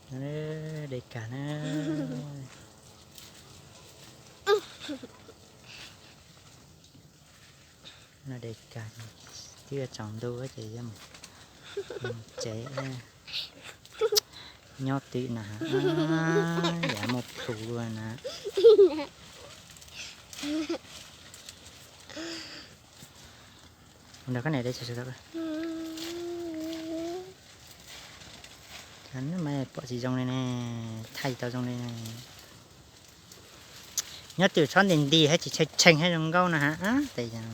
Dej kag na. No dej kag, twb yuav tsaus ntuj ces yuav mus tsev. Nyob twm na, yam muaj plhus luaj na. Ntawm koj niam dej tsis tau. Mas pom tsis zoo li ne, thaij tsis tau zoo li ne. Nyob twm txhob nti nti hab tsis tshee tshee hab zoo nkauj no ha. Tes, nyob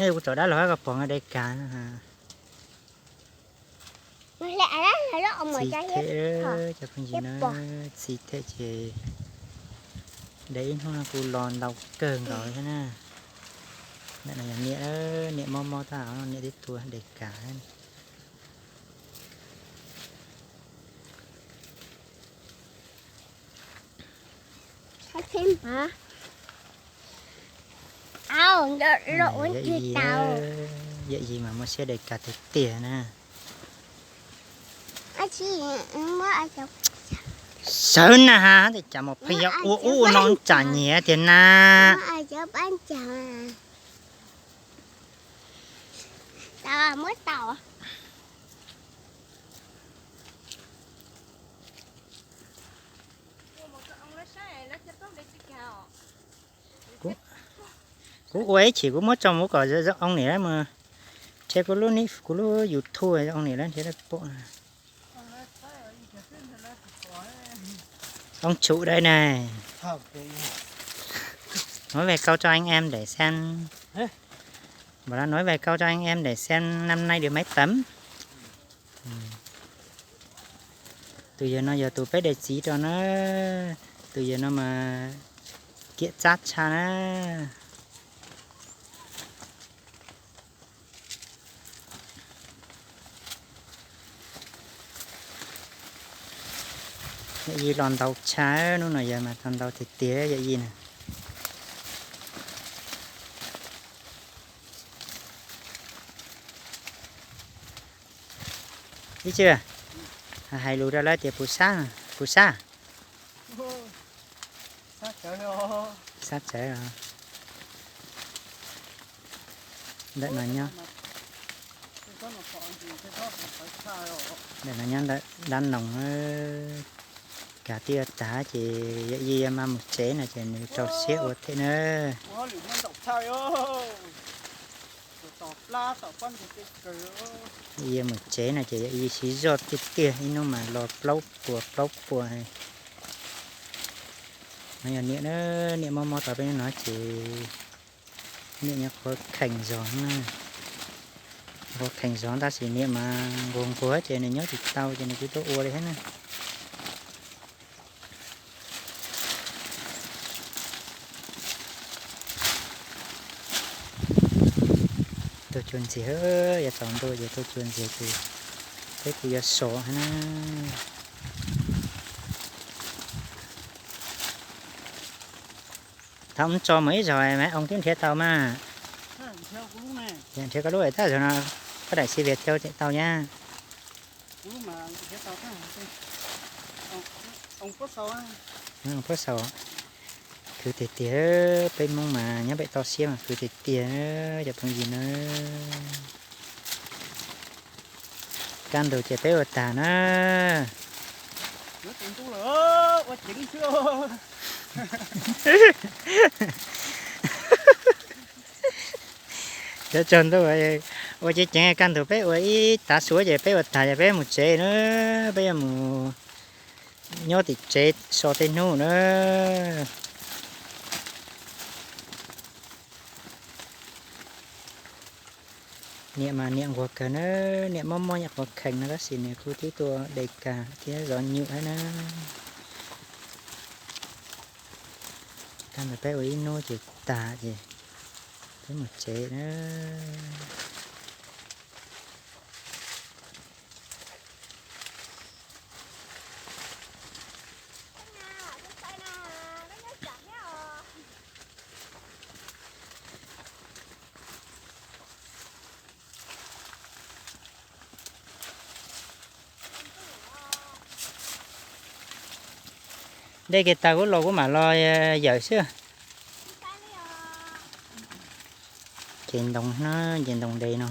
kuv tsom dab laug hab koj pom dej kag no ha. Txi them, cov phooj ywg na, txi them ces de ib hnub no kuj los ntau kawg nkaus thiab na. Ntawm no yog niam, niam mob mob tab niam twb tua dej kag. Yawm yij mas muaj siab dej kag tiag tiag na. Sawv na ha, tes cas mas pheej yog ua ub ua no tsam nyiam tiag na. Kuv ua ib chim kuv muab tso mus kom zoo oo niam mus, nrhiav kuv lub nick, kuv lub YouTube zoo oo niam lawv nrhiav lawv pom. Ông chủ đây này. Nói vài câu cho anh em để xem. Bảo là nói vài câu cho anh em để xem năm nay được mấy tấm. Tus yawg no yog tus peb de txiv rau na. Tus yawg no mas kiam tsab tshaj na. Yawm yij los ntau tshaj, hnub no yawg mas tau ntau tiag tiag yawm yij na. Ib tsi, hais lus rau lawv tias puas sab, puas sab. Sab tsawv os. Ntawm no nyob, ntawm no nyob ntawm dab noog, kag twb yuav tag ces yawm yij yuav maj mus tsev no ces nws rau siab ua thiab na. Yawm yij mus tsev no ces yawm yij siv zog tiag tiag, ib hnub mas los plaub puas plaub puas. No yog niam, niam mob mob tau peb hnub no ces niam nyob qhuav khees zog na. Qhuav khees zog tab sis niam mas nquag nquag ces nws nyob tsis tau ces nws kuj tuaj ua li thiab na. Tuaj cua ntxiag, yav tsaus ntuj ces tuaj cua ntxiag ces peb kuj yuav so na. Thaum ub tso mus ib zaug mas oo twb nrhiav tau mas. Nrhiav koj lub tab zaug no, koj daim xi vias thiau tseem tau nyab. Puab xaus, khwv tiag tiag, peb Hmoob mas nyob pem toj siab mas khwv tiag tiag, cov phooj ywg na. Kaj ntug ces peb ua tag na. Cov tsaus ntuj ua ceev ceev, kaj ntug peb ua ib tav su ces peb ua tag ces peb mus tsev na, peb yuav mus nyob tim tsev so tej hnub na. Niam mas niam nquag kawg na, niam mob mob nyuam qhuav khees no tab sis nws kuj twb tuaj de kag thiab zov nyuj thiab na. Kaj ntug peb ua ib hnub ces tag ces peb mus tsev na. Dej kiag tag kuv los kuv mam los yawm xwb. Ces ntoo na, ces ntoo de no.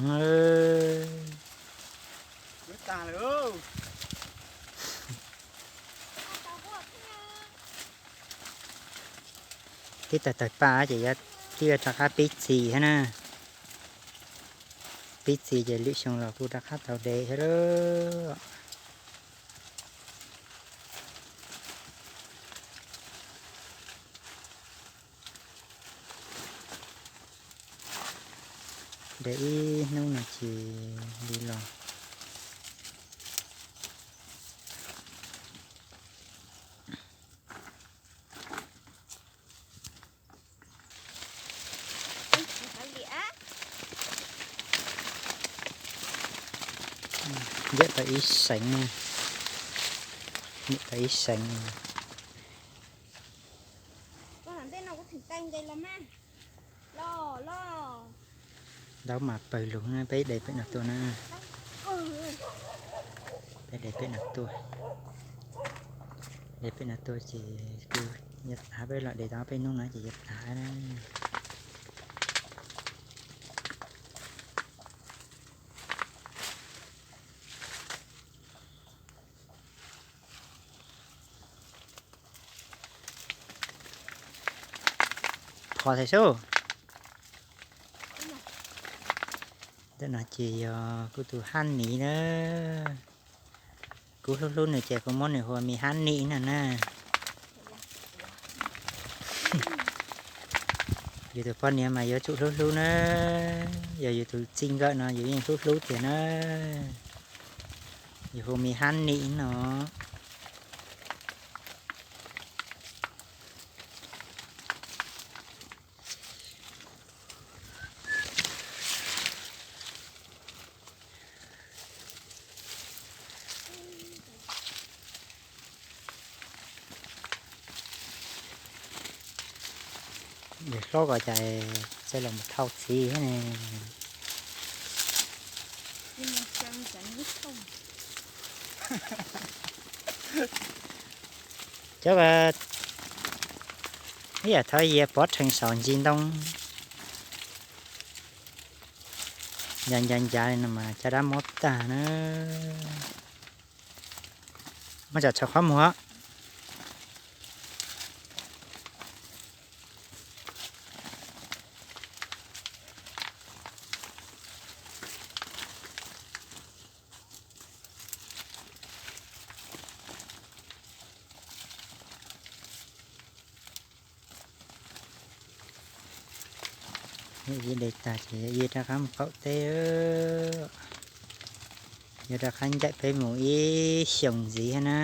Twb tawg tawg paj ces yuav, twb yuav rov qab pib txiv thiab na. Pib txiv ces lwm xyoo los kuj rov qab tau de thiab lawm. De ib hnub no ces li los. Nyiam tau ib seev, nyiam tau ib seev. Ntaub mas pawg lug na, peb de pem no tuaj na. Peb de pem no tuaj, de pem no tuaj ces kuj yuav tas, peb los de tau peb hnub no ces yuav tas na. Phom thaim sub. Ntawm no ces yog kuv tus hab niv na. Kuv hlub hlub nws ces kuv muab nws hu ua me hab niv no na. Yus tus poj niam mas yuav tsum hlub hlub na. Yog yus tus txij nkawm no yus yeej hlub hlub tiag na. Yus hu me hab niv no. Yog hlob ko cas txawj los mus thauj txiv thiab ne. Cov ib yam thaum yias pov rhees saum ntsis ntoo, ncav ncav ncav li no mas caj dab mob tag na. Muab tsam tshav qhov muag. Yog ib de tag ces yog ib rov qab mus qaum teb, yuav rov qab ncaim peb mus ib xyoos ntxiv thiab na.